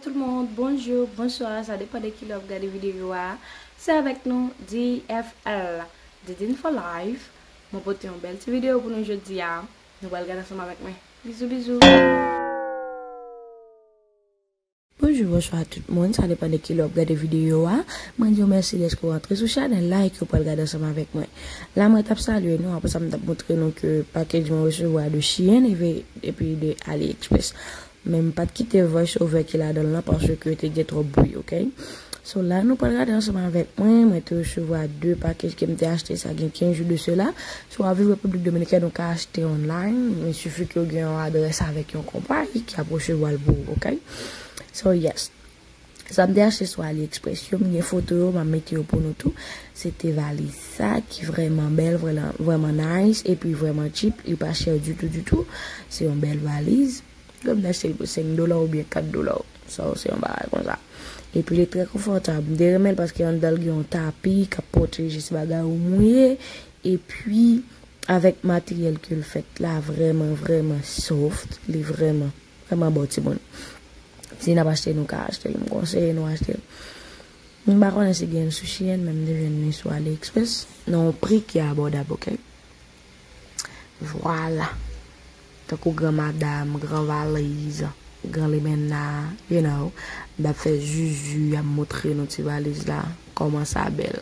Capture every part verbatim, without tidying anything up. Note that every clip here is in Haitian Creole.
Tout moun, bonjou, bonswa, sa depann de kilè w ap gade videyo a. Se avèk nou, D F L, Didine for Life. Mwen pote yon bèl ti videyo pou nou jodi a. Nou pral gade ansanm avèk mwen. Bizou, bizou. Bonjou, bonswa tout moun, sa depann de kilè w ap gade videyo a. Mwen di w mèsi dèske w antre sou chanèl la e ke w pral gade ansanm avèk mwen. La, mwen t ap salye nou, apre sa, m t ap montre nou ke pakèj mwen resevwa de Shein epi de AliExpress. Men m pa t kite voice over ki ladan l lan paske te gen twòp bri, oke? So la, nou pral gade ansanm avèk mwen. Mwen te resevwa de pakèj ke m te achte, sa gen kenz jou de sela. Si w ap viv Repiblik Dominikèn, ou ka achte online. Men sifi ke w gen yon adrès avèk yon konpayi ki ap resevwa l pou ou, oke? So, yes. Sa m te achte sou AliExpress yo, m gen foto yo, m ap mete yo pou nou tou. Se te valiz sa ki vrèman bèl, vrèman, vrèman nice, epi vrèman cheap. Li pa chè ditou, ditou. Se yon bèl valiz. Kòm m te achte l pou senk dola oubyen kat dola. So, se yon bagay konsa. Epi li trè konfòtab. M te renmen l paske anndan l gen yon tapi k ap pwoteje si bagay ou mouye. Epi, avèk materyèl ke l fèt la, vrèman, vrèman soft. Li vrèman, vrèman bon, timoun. Si n ap achte, nou ka achte l. M konseye nou achte l. M pa konnen si gen l sou Shein, men m te jwenn li sou AliExpress. Nan yon pri ki abòdab, oke? Vwala. Tankou gran madanm, gran valiz, gran limena, you know. M t ap fè zuzu, ap montre nou ti valiz la, kòman sa bèl.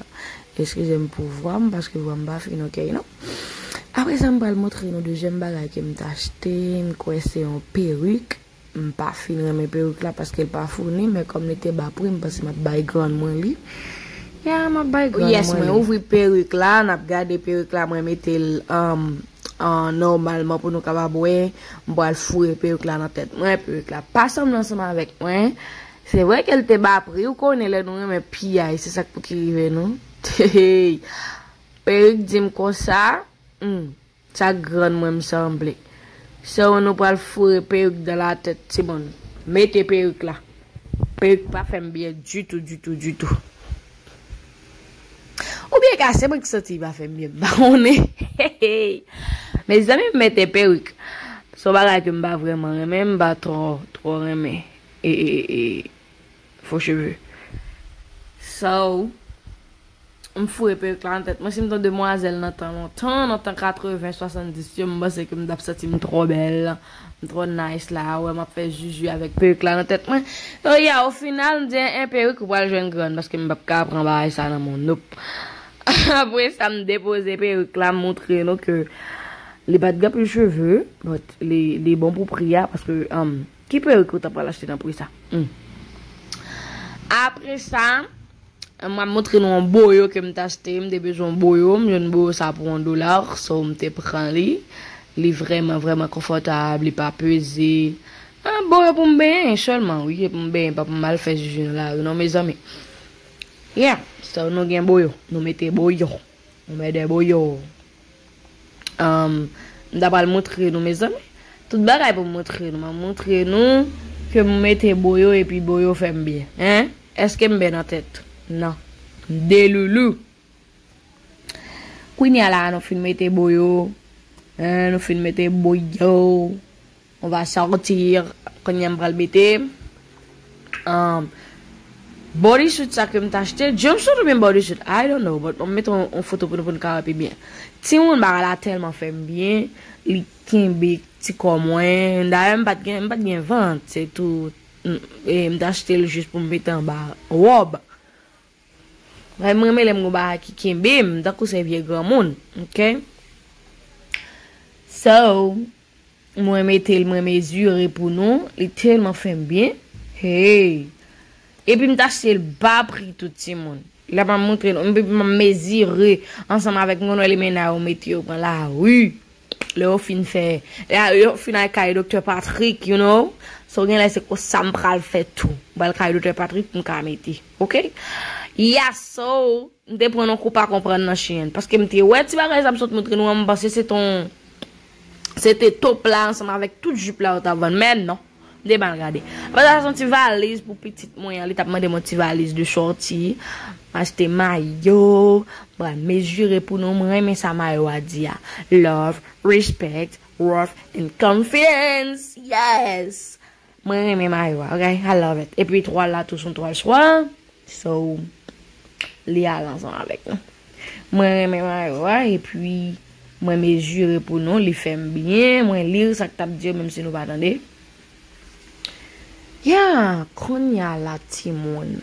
Eskize m pou vwa m, paske vwa m pa fin oke, non. Apre sa, m pral montre nou dezyèm bagay ke m t achte, m kwè se yon perik. M pa fin renmen perik la paske l pa founi, men kòm li te ba pri, m panse m ap bay grann mwen li. Ya, m ap bay grann mwen li. Yes, mwen ouvri perik la, n ap gade perik la, mwen mete l, um, an nòmalman pou nou kapab wè. M pral foure perik la nan tèt mwen, perik la pa sanble ansanm avèk mwen. Se vre ke l te ba pri, ou konnen lè nou renmen piyay, se sa k pou ki rive nou. Perik di m konsa, hmm. Sa grann mwen m sanble. So, nou pral foure perik dan latèt, timoun. Mete perik la. Perik pa fè m byen ditou, ditou, ditou. Oubyen ka se mwen ki santi li pa fè m byen, m pa konnen. Mezanmi, m mete perik. Se yon bagay ke m pa vrèman renmen, m pa twò, twò renmen. E, e, e, e. Fo cheve. So, m foure perik la nan tèt mwen. Si m t on demwazèl nan tan lontan, nan tan katreven, swasanndis yo, m panse ke m t ap santi m twò bèl, m twò nice la. Wè, m ap fè zuzu avèk perik la nan tèt mwen. So, ya, o final, m di, en, en perik, ou pral jwenn grann, paske m p ap ka pran bagay sa nan men w, nope. Apre sa, m depoze perik la, m montre nou ke li pa t gen anpil cheve, but li, li bon pou pri a, paske, um, ki perik ou ta pral achte nan pri sa? Hmm. Apre sa, m ap montre nou yon boyo ke m t achte. M te bezwen yon boyo. M jwenn boyo sa pou yon dola. So, m te pran li. Li vrèman, vrèman konfòtab. Li pa peze. Yon boyo pou m benyen sèlman, wi. E pou m benyen, pa pou m al fè zuzu nan lari, non, mezanmi. Yeah. So, nou gen boyo. Nou mete boyo. Nou mete boyo. Um, m ta pral montre nou, mezanmi. Tout bagay pou m montre nou. M ap montre nou ke m mete boyo epi boyo fè m byen. Hein? Èske m bèl nan tèt? Non. M deloulou. Kounye a la, nou fin mete boyo. Hein, nou fin mete boyo. On va sortir. Kounye a m pral mete, um, bodysuit sa ke m t achte. Jumpsuit oubyen bodysuit? I don't know, but m mete yon, yon foto pou nou, pou nou ka wè pi byen. Timoun, bagay la tèlman fè m byen. Li kenbe ti kò mwen. Dayè, m pa t gen, m pa t gen vant. Se tou, m, e m t achte l jis pou m mete anba wòb. Mwen renmen lè m gon bagay ki kenbe m, tankou se vye granmoun. Oke? So, mwen mete l, mwen mezire pou nou. Li tèlman fè m byen. Hey! Epi m t achte l ba pri tou, timoun. La m ap montre nou. Epi m ap mezire ansanm avèk nou, nou limena yo mete yo pran lari. Lè yo fin fè, lè yo fin al kay Doktè Patrick, you know. So, genlè se konsa m pral fè tou. M pral kay Doktè Patrick pou m ka mete. Oke? Yeah, so, m te pran yon kou pa konprann nan Shein. Paske m te wè ti bagay sa m sot montre nou an, m panse se ton, se te top la ansanm avèk tout jip la yo t ap vann. Men non. M te mal gade. Apre sa, se yon ti valiz pou pitit mwen an. Li t ap mande m yon ti valiz de sòti. M achte mayo. M pral mezire pou nou. Mwen renmen sa mayo a di a. Love, respect, worth and confidence. Yes! Mwen renmen mayo a, ok? I love it. Epi twal la tou se yon twal swa. So, li ale ansanm avèk nou. Mwen renmen mayo a, epi mwen mezire pou nou, li fè m byen, mwen li sa k t ap di yo, menm si nou pa tande. Ya, kounye a la, timoun.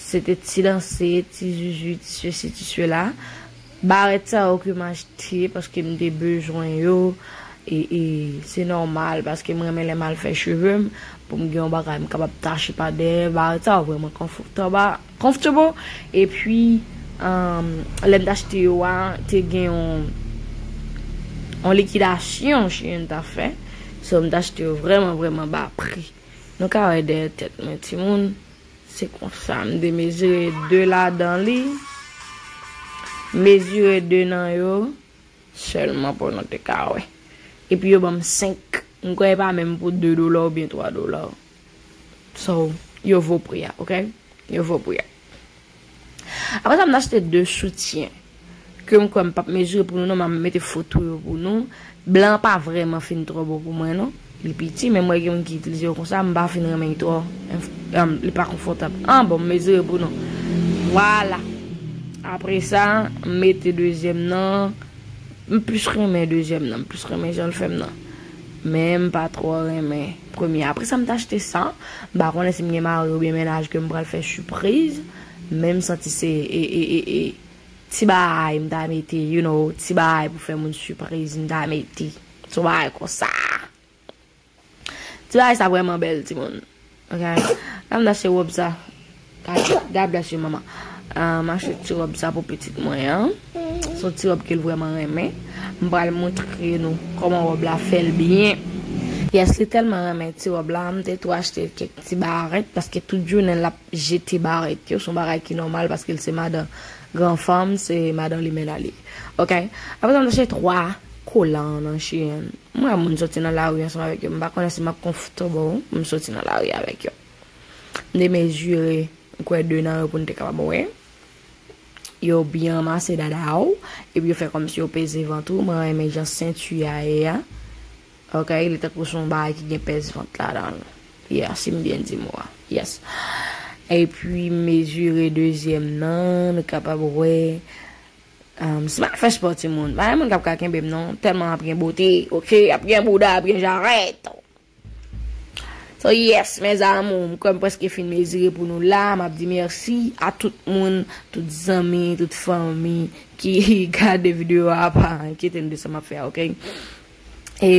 Se te ti danse, ti zuzu, ti sesi, ti sela. Barèt sa yo ke m achte paske m te bezwen yo. E, e se nòmal paske m renmen lè m al fè cheve m. Pou m gen yon bagay m kapab tache pa dèyè. Barèt sa yo vrèman konfòtab, comfortable. Epi, um, lè m t achte yo a, te gen yon, yon likidasyon Shein ta fè. So, m t achte yo vrèman, vrèman ba pri. Nou ka wè dèyè tèt mwen, timoun. Se konsa, m te mezire de ladan li. Mezire de nan yo sèlman pou nou te ka wè. Epi yo ban m senk. M kwè e pa menm pou de dola oubyen twa dola. So, yo vo pri a, ok? Yo vo pri a. Apre sa, m t achte de soutyen. Ke m kwè m p ap mezire pou nou, non, m ap mete foto yo pou nou. Blan pa vrèman fin twò bon pou mwen, non. Li piti, men m wè gen moun ki itilize yo konsa, m pa fin renmen l twò. Enf-, em, li pa konfòtab. An, bon, m mezire pou nou. Vwala. Apre sa, m mete dezyèm nan. M plis renmen dezyèm nan, m plis renmen jan l fè m nan. Men m pa twò renmen premye. Apre sa, m t achte sa. M pa konnen si m gen mari oubyen mennaj ke m pral fè sipriz. Men m santi se, e, e, e, e, ti bagay m ta mete, you know, ti bagay pou fè moun sipriz m ta mete. Ti bagay konsa. Ti bagay sa vrèman bèl, timoun. Ok. La m t achte wòb sa. God, God bless you, mama. Ah, m achte ti wòb sa pou pitit mwen an. Se yon ti wòb ke l vrèman renmen. M pral montre nou kòman wòb la fè l byen. Yes, li tèlman renmen ti wòb la, m te tou achte kèk ti barèt paske tout jounen l ap jete barèt yo. Se yon bagay ki nòmal paske l se madan gran fanm, se madan li menm li ye. Ok. Apre sa, m t achte twa kolan nan Shein. M wè moun soti nan lari ansanm avèk yo. M pa konnen si m ap comfortable pou m soti nan lari avèk yo. M te mezire, m kwè de nan yo pou n te kapab wè. Yo byen anmase dada w. Epi yo fè kòmsi yo peze vant ou. Mwen renmen jan senti a ye a. Ok, li tankou se yon bagay ki gen pèse vant ladan l. Yeah, si m byen di mo a. Yes. Epi m mezire dezyèm nan, nou kapab wè. Um, si m ap fè spò, timoun, pa gen moun k ap ka kenbe m non, tèlman ap gen bote, ok, ap gen bouda, ap gen jarèt. So yes, mes amours, m kwè m prèske fin mezire pou nou la. M ap di mèsi a tout moun, tout zanmi, tout fanmi ki gade videyo a, pa enkyete n de sa m ap fè a, ok? E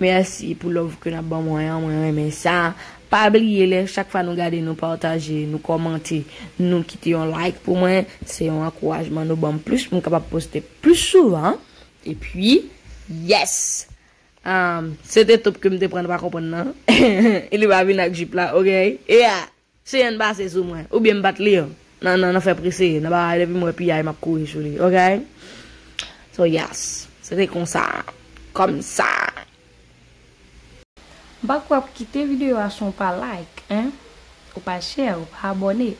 mèsi pou love ke n ap ban mwen an, mwen renmen sa. Pa bliye lè chak fwa nou gade, nou pataje, nou kòmante, nou kite yon like pou mwen, se yon ankourajman nou ban m plis pou m kapab poste plis souvan. Epi, yes! Um, se te top ke m te pran, nou pa konprann nan. E li pa vin ak jip la, ok? Yeah! Shein pase sou mwen. Oubyen m bat li nan, nan, nan fè prese. Nan bagay depi m wè piyay m ap kouri sou li. Ok? So yes. Se te konsa. Kòmsa. M pa kwè w ap kite videyo a san w pa like, en? Ou pa share, ou pa abòne.